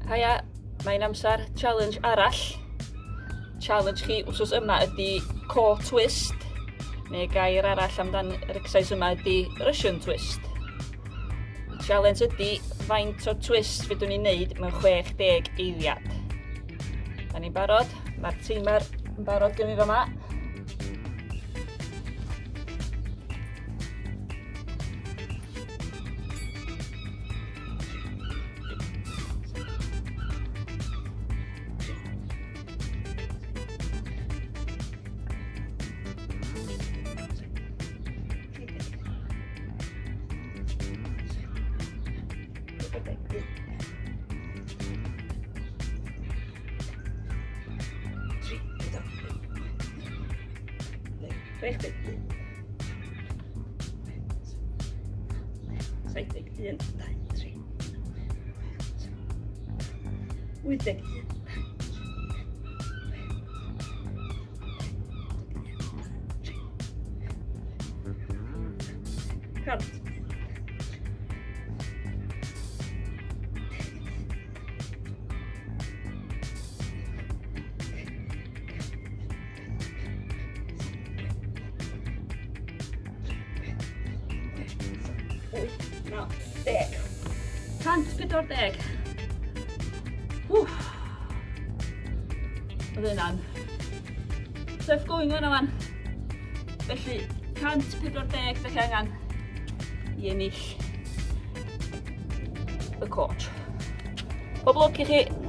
Haia, mae'n amser challenge arall. Challenge chi wsos yma ydy core twist, neu gair arall amdan yr exercise yma ydy Russian twist. Y challenge ydy faint o twist fedrwn ni wneud mewn 60 eiliad. Da ni'n barod, mae'r timer yn barod gen i fama. 61. 71, 2, 3, 81. 100. 8, 9, 10. 140. Wff. Oedd hynna'n tough going yna fan. Felly, 140 da chi angen i ennill y coach. Pob lwc i chi!